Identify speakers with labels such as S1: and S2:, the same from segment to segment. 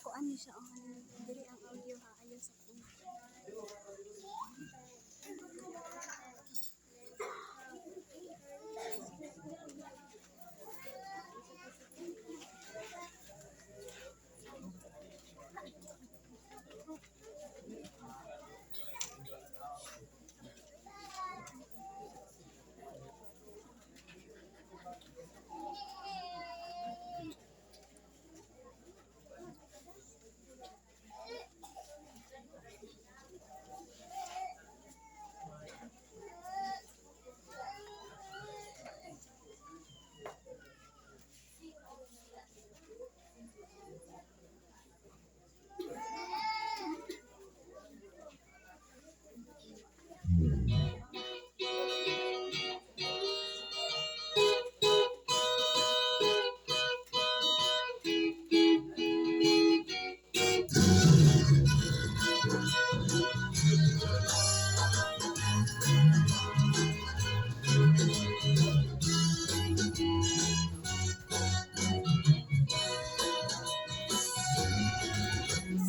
S1: Kuan ni siya, oh, diri ang audio ha, ayaw sa phone.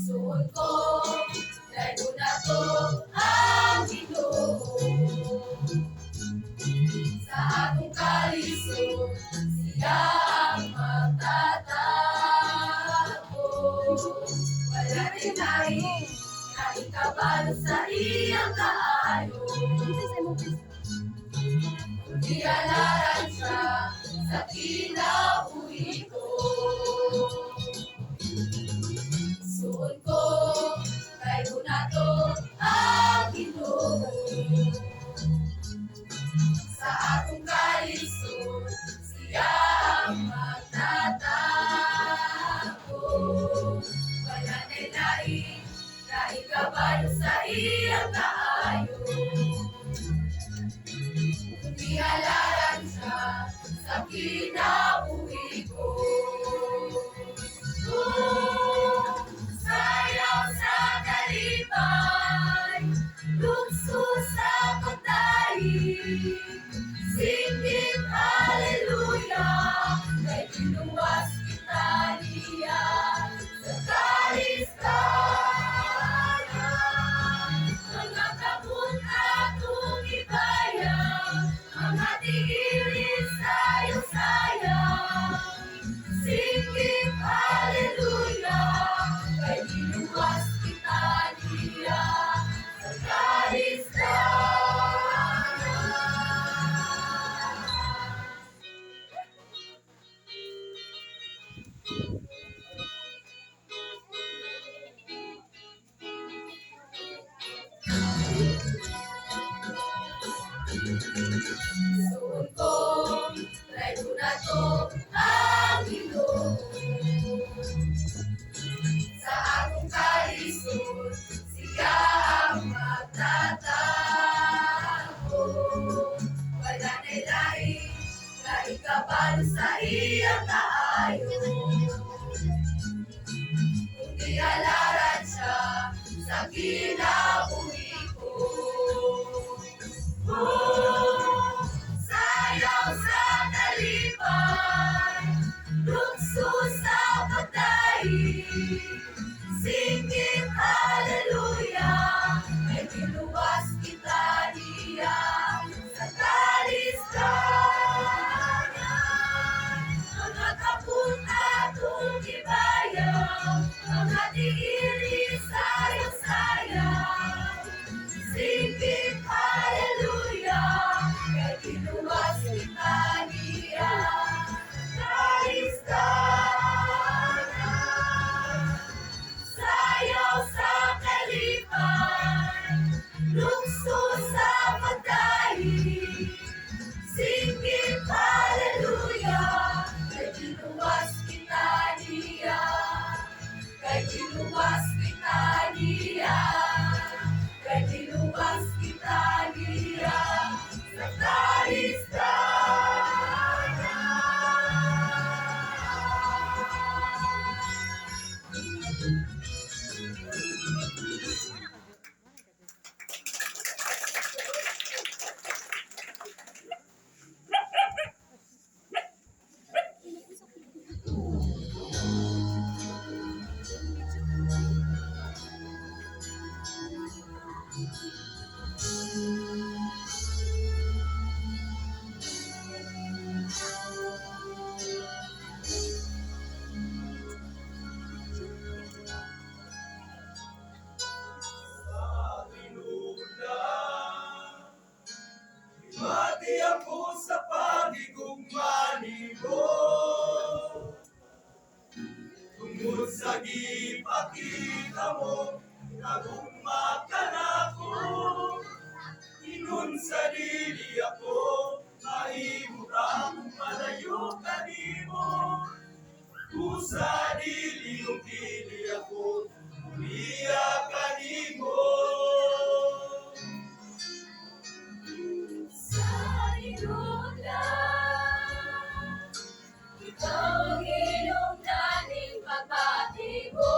S2: Suod ko, layo na to ang Ginoo. Sa akong kalisod, siya ang magtatago. Wala tinahi na ikabalo sa iyang kaayo.
S1: Dito sa imong piso.
S2: Gialaran siya sa kinabuhi ko. Suod ko, kay to ang Ginoo. Sa akong kalisod, siya ang magtatago. Wala na'y lain na ikabalo sa iyang kaayo. Ihalaran siya sa kinabuhi ko. Oh, sayaw sa kalipay, lukso sa pagdaig, singit hallelujah, kay ginuwas kita niya sa kalistanan. Mga kabut atong ibayang, mga tiilis sayang-sayang. Singit hallelujah, kay ginuwas kita niya sa kalistanan. Suod ko, layo na to ang Ginoo. Sa akong kalisod, siya ang magtatago. Wala na'y lain na ikabalo sa iyang kaayo. Kundi halaran siya sa kinabuhi ko. Oh, sayaw sa kalipay, lukso sa pagdaig, singit hallelujah, kay giluwas kita niya sa kalistanan. Mga kaput atong ibayaw, mga tiili sayang-sayang. Singit hallelujah, kay giluwas kita niya kalistanan. Sayaw sa kalipay, lukso sa pagdaig, singit hallelujah, kay giluwas kita niya, kay giluwas kita niya, kay giluwas kita niya sa kalistanan.
S3: Makakita mo, nagugma ka nako. Ingon sa dili ako, mahimutang malayo kanimo. Kusa dili ug dili ako, umiya kanimo.
S2: Sa inulan, ikaw ang hinungdaning pagbati ko.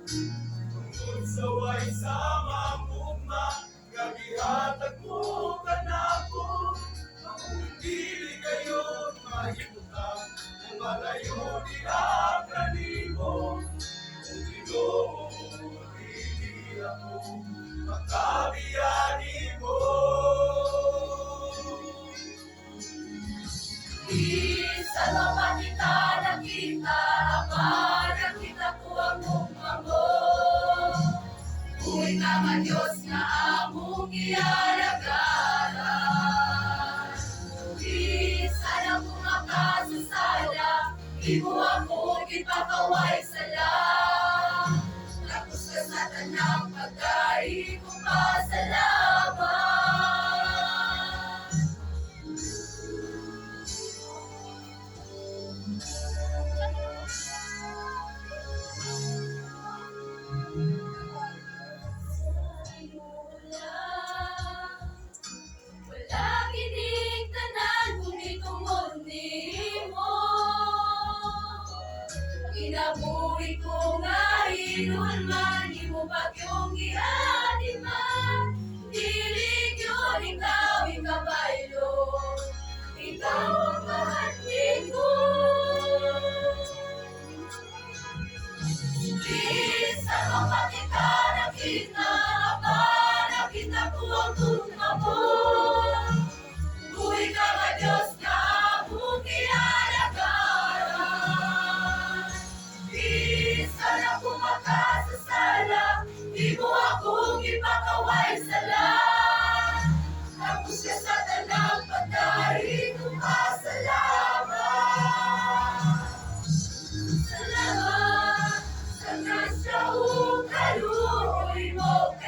S3: Tungod sa way sama mugma, nga gihatag mo kanako. Kung dili kayo mahimutang, kung malayo diha kanimo. Kung Ginoo, dili ako makabiya nimo.
S2: Isa pa kita nakita, apan nakita ko ang mukha mo. Buhi ka nga Diyos nga among gialagaran. Isa na kong makasasala, imo ako gipakaway sala. Tapos ka sa tanang pagkain ko pasalamat. Wala kining tanan kung di tungod nimo. Kinabuhi ko nga hinulman, imo pagyong gianiman. Dili gyud ikaw ikabaylo, ikaw ang mahal ko. Bisa ko pa kita nakita, pa nakita ko ang gugma mo. Buhi ka nga Diyos nga among gialagaran. Bisa na ko makasasala, di mo akong ipakaway sala. Tapos ka sa tanang pagdari kong pasalamat. Salamat sa grasya ug kaluoy mo.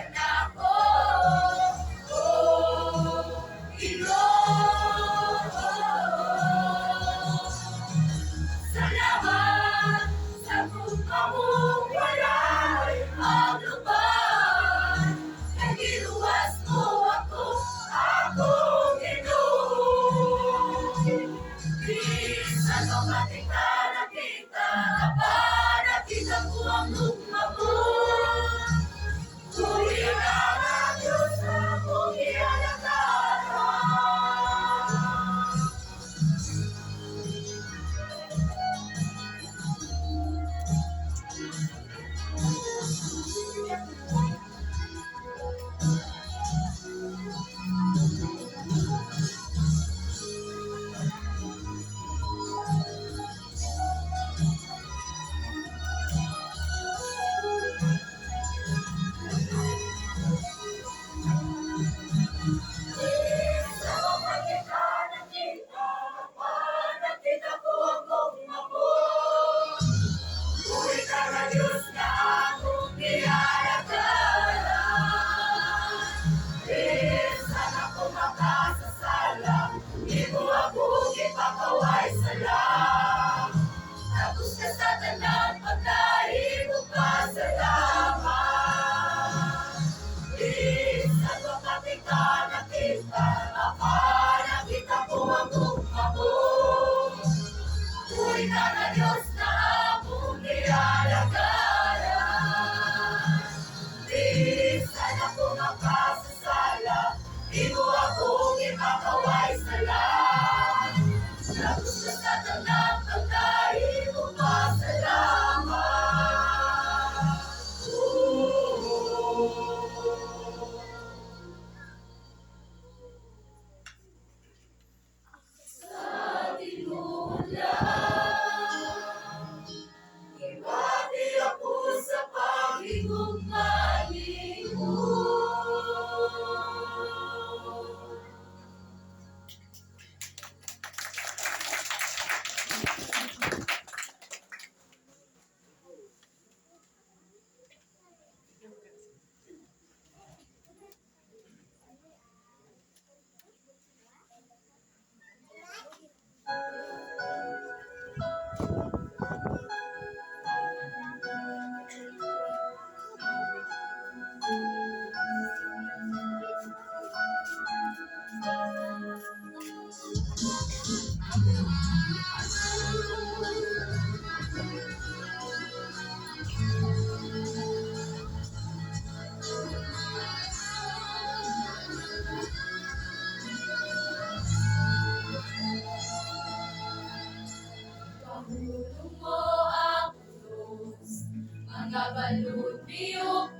S2: Mga balud biyog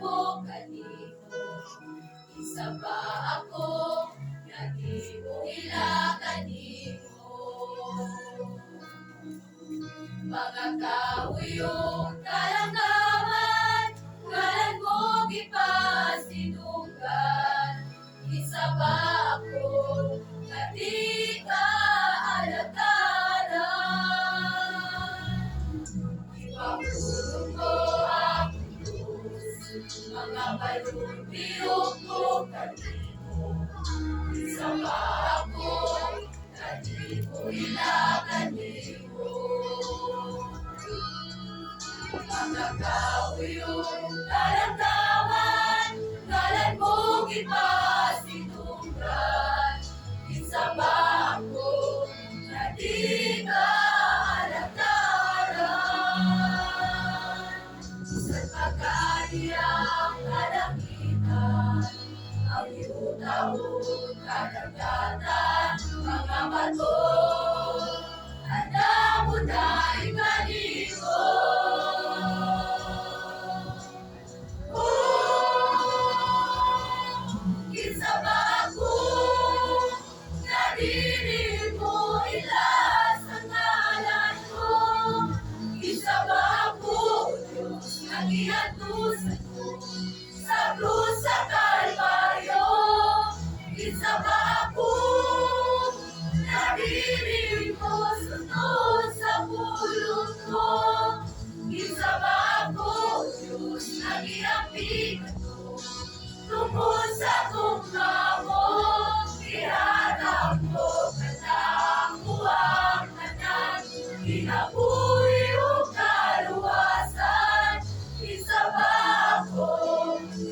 S2: kanimo. Kinsa ba ako nga di mo ila kanimo? Mga kahoyong kalanggaman, ngalan mo gipasidunggan. Kinsa ba ako nga di ka alagaran? Ipahulog ko ang krus, mga balud ko kanimo. Kinsa ba ako nga di mo ila kanimo? Mga kauyong kalantaman, ngalan mo gipasidunggan. Kinsa ba ako nga di ka alagaran? Sa pagkadiyang kalangitan, ang yuta ug kadagatan, mga bato, handa mo na'y kanimo. Oh, kinsa ba ako nga dili mo ila sa ngalan ko? Kinsa ba ako, Diyos, nga giantusan ko sa krus sa Kalbaryo? Kinsa ba ako nga dili mo sunod sa pulong ko? Kinsa ba ako, Diyos, nga giapikan ko tungkol sa kung iharap ko kanakuang tanan, kinabuhi o kaluwasan. Isa ba ako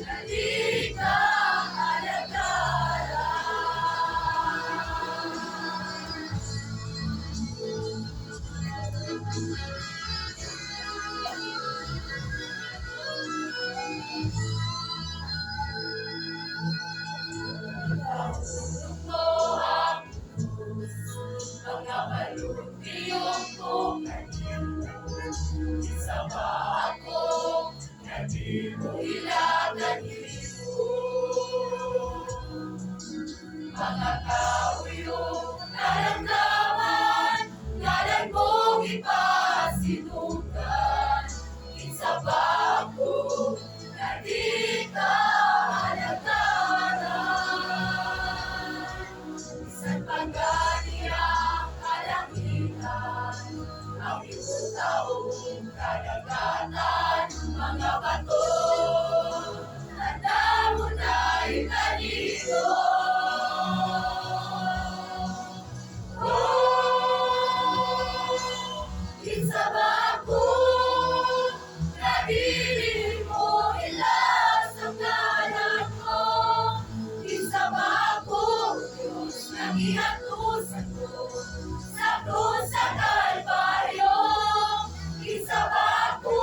S2: na di ka alagaran? Pahulog ko ang krus, mga balutiyong ko kanino. Isa ba ako na di mo ila kanino? Mga kauyong naramdaman, ngalan mo gipasidunggan. Kinsa ba ako na di ka alagaran? Bisan pa gani ang kalangitan, ang yuta ug kadagatan, mga bato, handa mo na'y kanino. Oh, kinsa ba ako na dili mo ila sa ngalan ko? Kinsa ba ako, Diyos, na giantusan ko sa krus sa Kalbaryo? Kinsa ba ako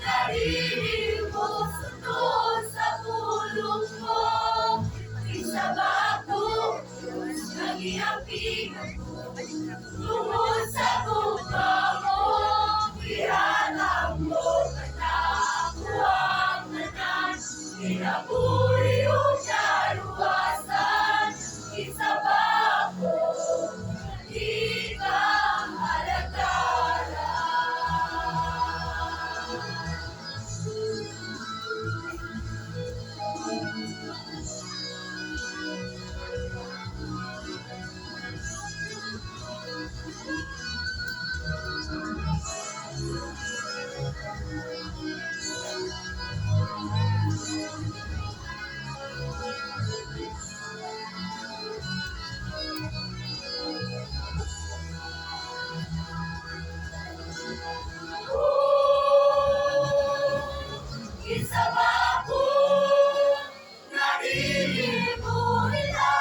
S2: na dili mo sunod sa pulong mo? Kinsa ba ako, Diyos, na giapikan ko tungod sa tupa mo? Ihanap mo kanakuang tanan, kinabuhi o kaluwasan. Kinsa ba ako di ka alagaran? Oh, kinsa ba ako na dili mo ila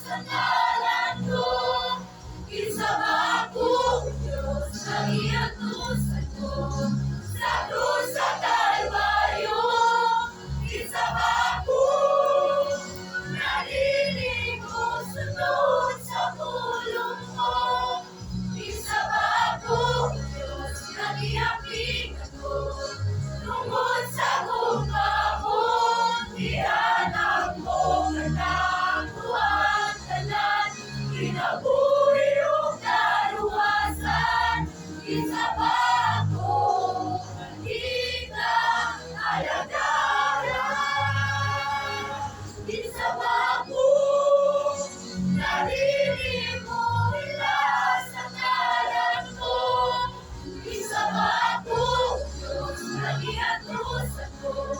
S2: sa ngalan ko? Kinsa ba ako, Diyos, na giantusan ko sa krus sa Kalbaryo? Kinsa ba ako na dili mo sunod sa pulong mo? Kinsa ba ako, Diyos, na giapikan ako. Tungod sa gugma mo, gihanap mo kanako ang tanan, kinabuhi ug kaluwasan, kinsa pa ako kita alagaran. Kinsa ba ako na dili mo ila sa ngalan ko? Kinsa ba ako Diyos na giantos ako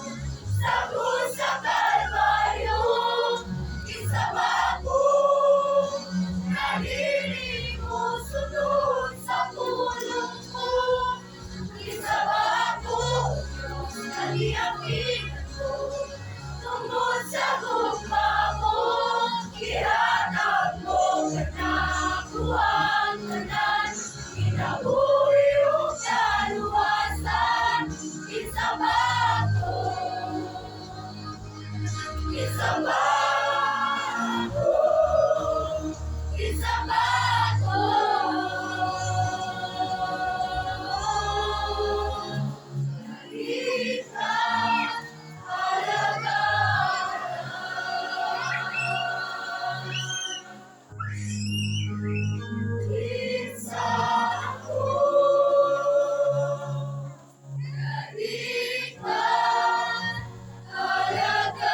S2: sa krus sa Kalbaryo? Kinsa ba ako na dili mo sunod sa pulong ko? Kinsa ba ako Diyos na giaping ako? Tungod sa gugma mo, gihatag mo kanako ang tanan, kinabuhi ug kaluwasan. Kinsa ba ako? Kinsa ba ako? Kinsa ba ako? Kita alagaran. Kinsa ako? Di ka alagaran.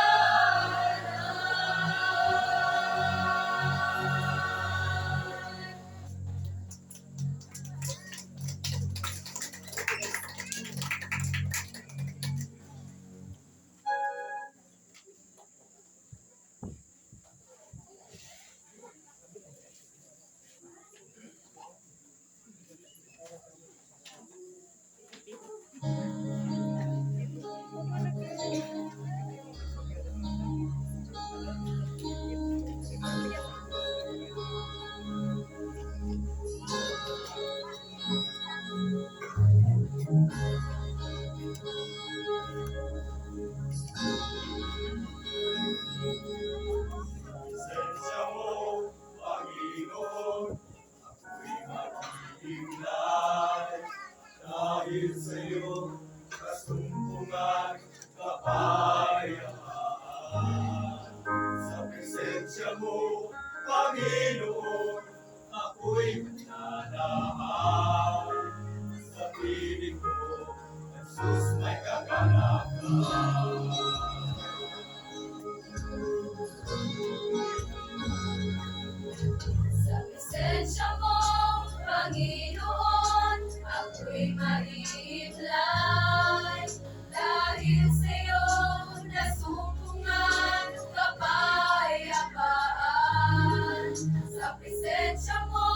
S3: Presensya mo, Panginoon, ako'y maghihimlay. Dahil sa iyo, kasumpungan, kapayapaan. Sa presensya mo, Panginoon, ako'y mananahan. Sa piling mo, Jesus, may kagalakan.
S2: Sa presensya mo, Panginoon, ako'y mahiimlay. Dahil sa iyo, nasumpungan kapayapaan. Sa presensya mo,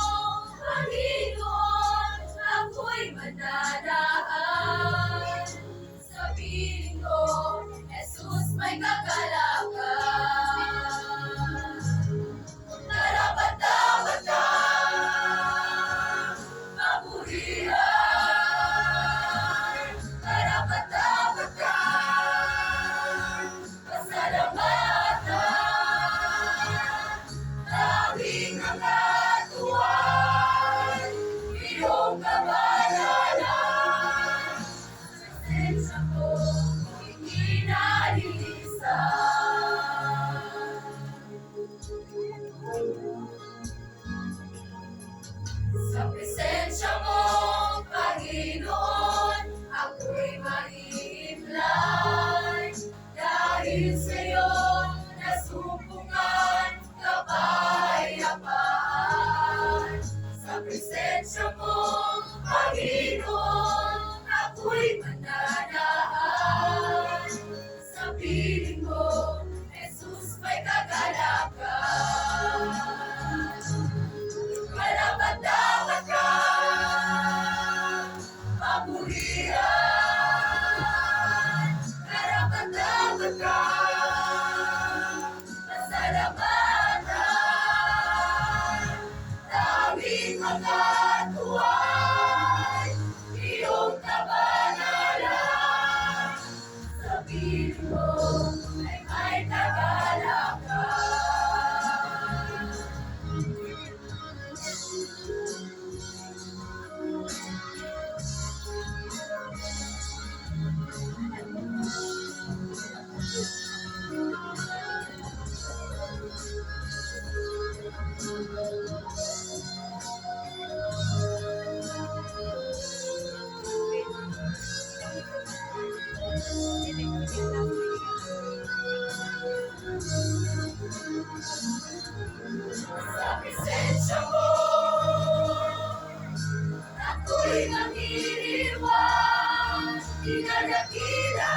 S2: Kinadakila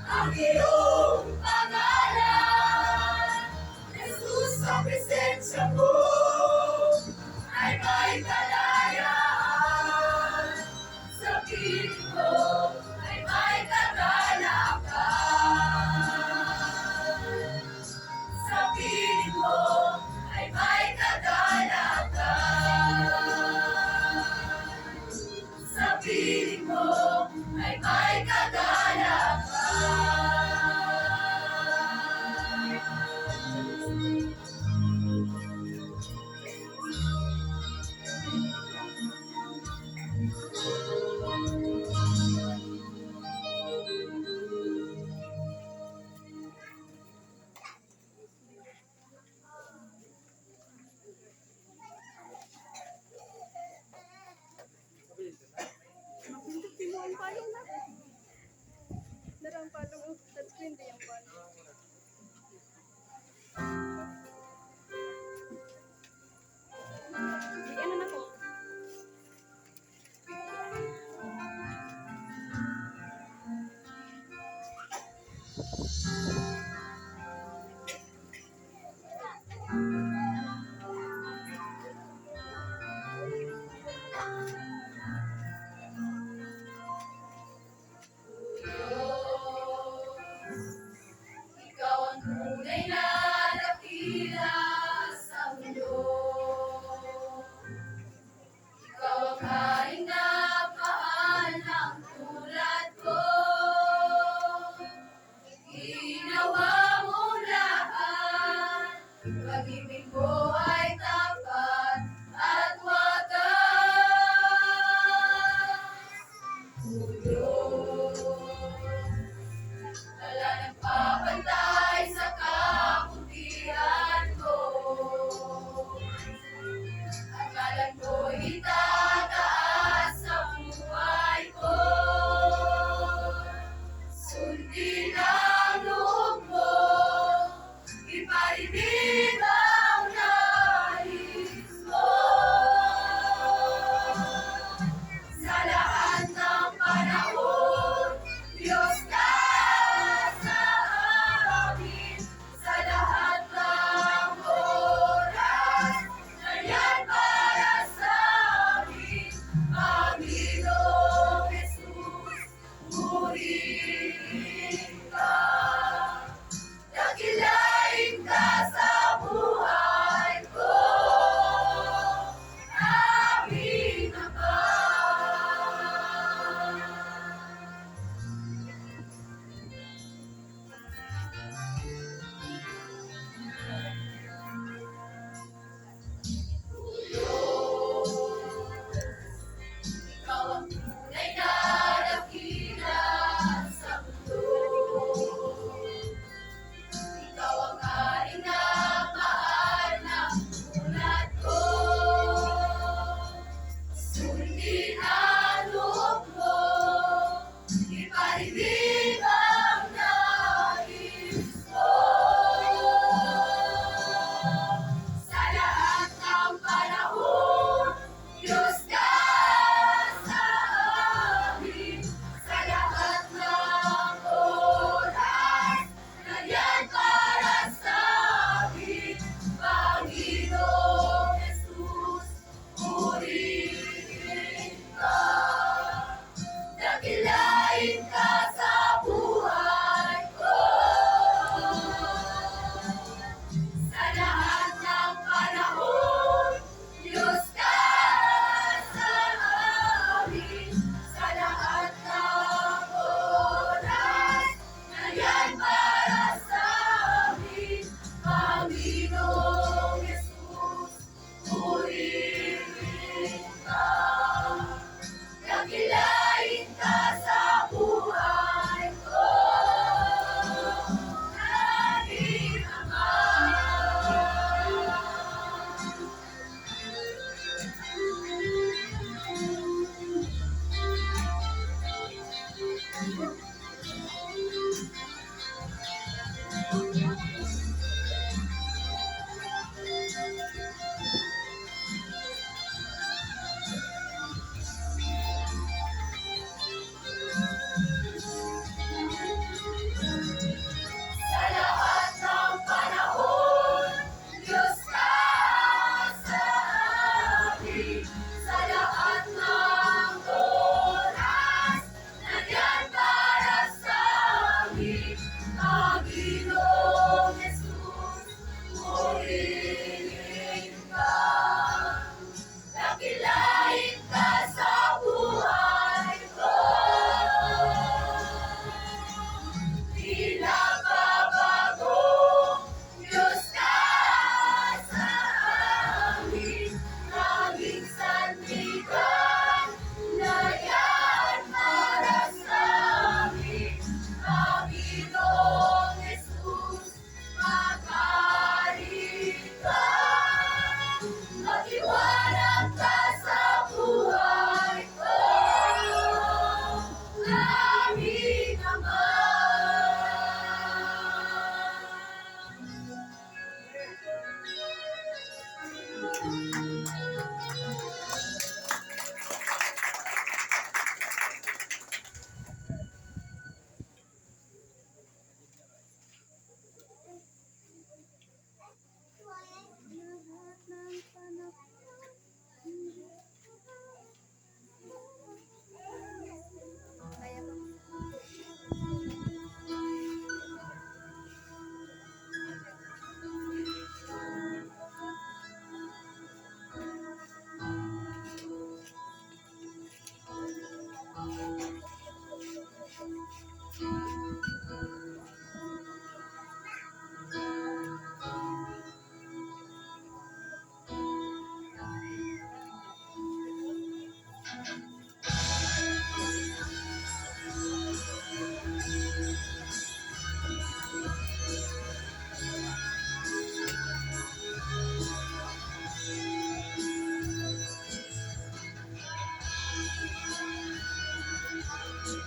S2: ang iyong pangalan. Jesus, sa presensya mo ay may kalayaan. Sa piling mo ay may kagalakan. Sa piling mo ay may kagalakan. Sa piling mo ay may kagalakan.
S1: Mapindot mo ang palong na. Dara ang palong. Oh. Touchscreen di ang palong. Di ano na ko.
S2: Diyos, ikaw ang tunay na dakila sa mundo. Ikaw ang haring na mahal ng tulad ko. Ginawa mo lahat, pag-ibig mo ay tapat at wagas. O Diyos, wala nagpapantay sa kabutihan ko. At ngalan ko'y itataas sa buhay ko. Sundin ang loob mo, iparinig ang nais mo. Sa lahat ng panahon, Diyos ka sa amin. Sa lahat ng oras, nariyan para sa amin. Panginoong Jesus, purihin ka. Dakilain ka sa buhay ko. Aming Ama. Ikaw ang tunay na dakila sa mundo. Ikaw ang haring na mahal na tulad ko. Sundin ang loob mo, iparinig ang nais ko. Sa lahat ng panahon, Diyos ka sa amin. Sa lahat ng oras, nariyan para sa amin. Panginoong Jesus, purihin ka. Dakilain ka sa buhay ko. Sa lahat ng panahon, Diyos ka sa amin. Sa lahat ng oras, nariyan para sa amin. Panginoong Jesus, purihin ka. Dakilain ka sa buhay ko. Aming Ama.
S3: Sa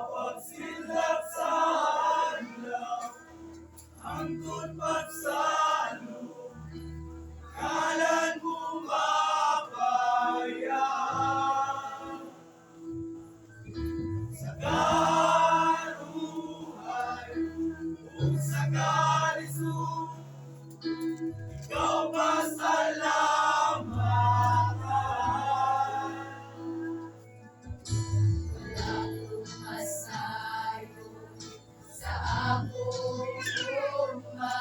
S3: pagsilat sa adlaw, hangtod pagsalo, ngalan mo mapayag. Sa karuhay ug sa kalisod, ikaw pasalamatan.
S2: Wala kong masayo sa akong gugma,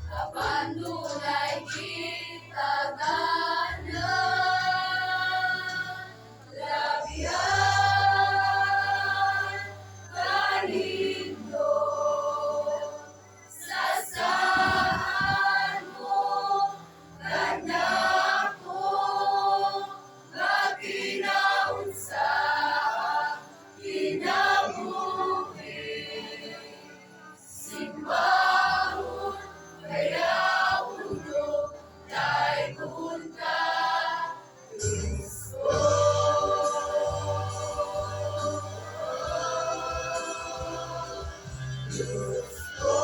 S2: apan dunay gitaganan. Labihan kahindot sa saan mo kanako magkinaunsa kinabuhi. Simbahon kaya uno kay kunta Kristo. Kristo.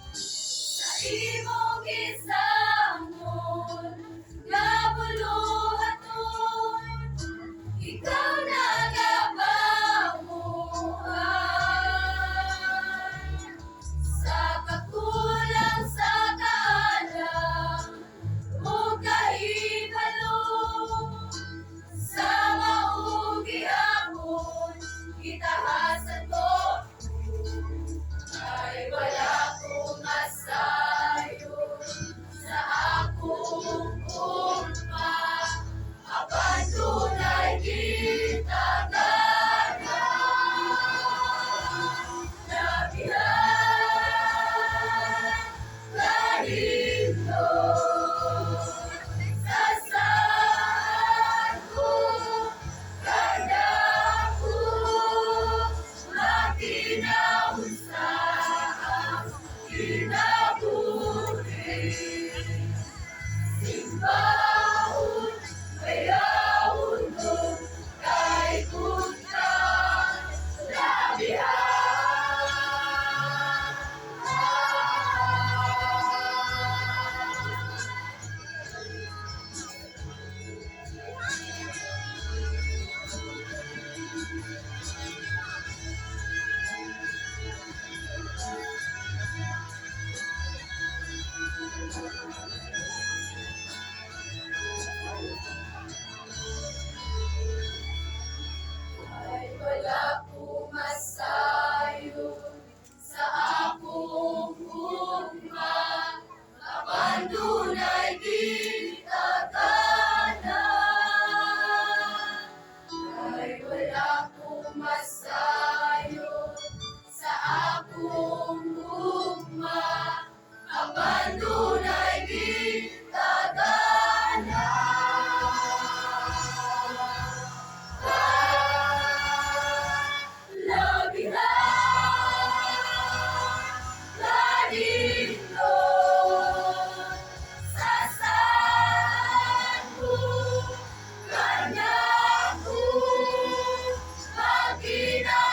S2: Sa imong gisamon nga buluhaton, ikaw nagapamuhay. Sa kakulang sa kaalam ug kahibalo, sa maong gihapon gitahasan ko, ay wala kong masayo sa akong gugma, apan dunay gitaganan. Labihan kahindot sa saan ko kanako magkinaunsa ang kinabuhi. Simbahon kaya undong kay kunta labihan. Ay wala ko masayon sa akong gugma, apan dunay gitaganan. Ay wala ko masayon sa akong gugma, apan dunay gitaganan. Labihan kahindot sa saan ko kanako magkinaunsa.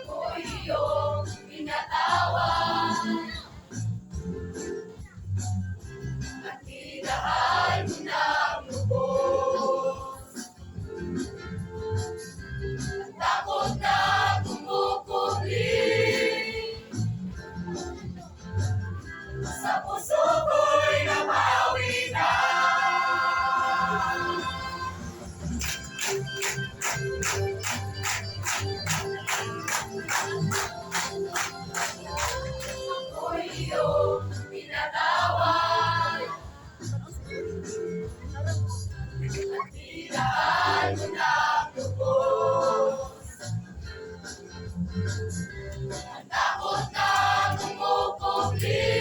S2: Ako'y iyong pinatawan at minahal mo ng lubos. Ang takot na kumukubli sa puso ko'y napawi na. Ako'y iyong pinatawad at minahal mo ng lubos. Ang takot na kumukubli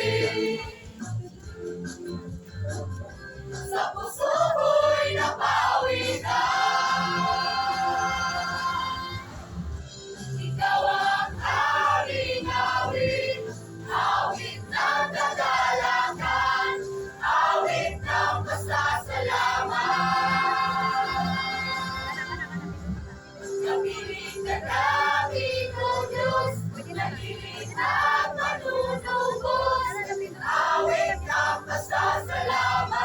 S2: sa puso ko'y napawi na. Ikaw ang aming awit, awit ng kagalakan, awit ng pasasalamat. Kapiling ka namin, O Diyos, nagiling at manunubos, awit ng pasasalamat.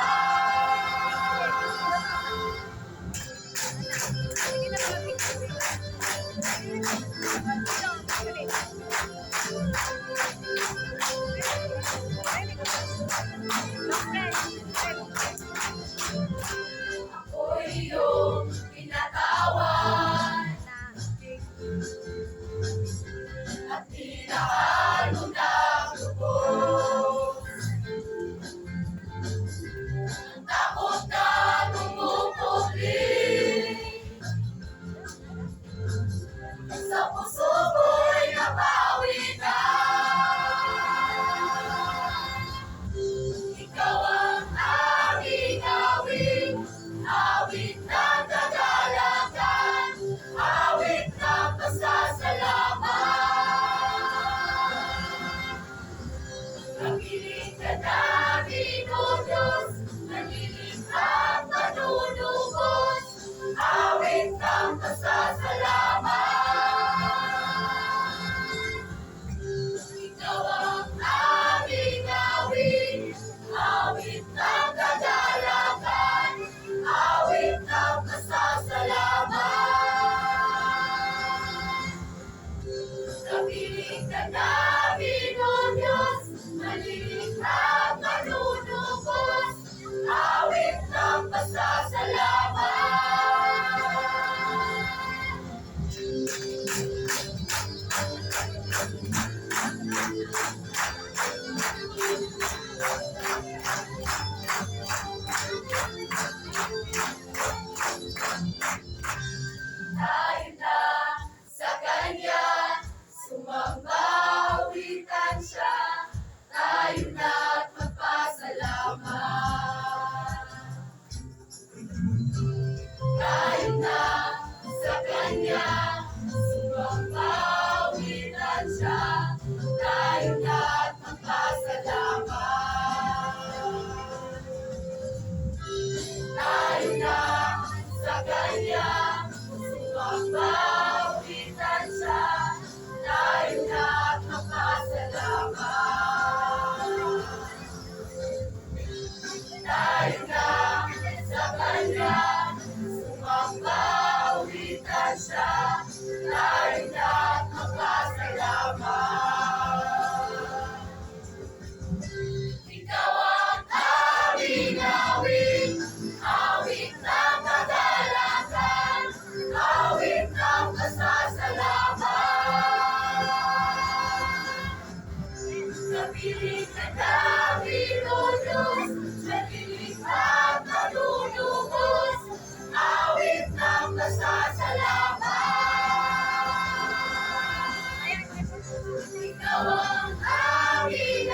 S2: Ako'y iyong pinatawad at minahal mo ng lubos. Ang takot na tumukubli sa puso ko'y napawi na. Ikaw ang aming awit, awit ng kagalakan, awit ng pasasalamat. Kapiling ka namin, O Diyos, nanilig at manunubos, awit ng pasasalamat. Ikaw ang aming awit, awit ng kagalakan, awit ng pasasalamat. Kapiling ka namin, O Diyos, malilig at manunubos, awit ng pasasalamat. Tayo na sa Kanya, sumambawitan siya, tayo na't magpasalamat. Tayo na sa Kanya, sumambawitan siya, tayo na't magpasalamat. Tayo na sa Kanya, sumambawitan siya, tayo na't magpasalamat. Tayo na sa Kanya, sumambawitan siya, tayo na't magpasalamat. Ikaw ang aking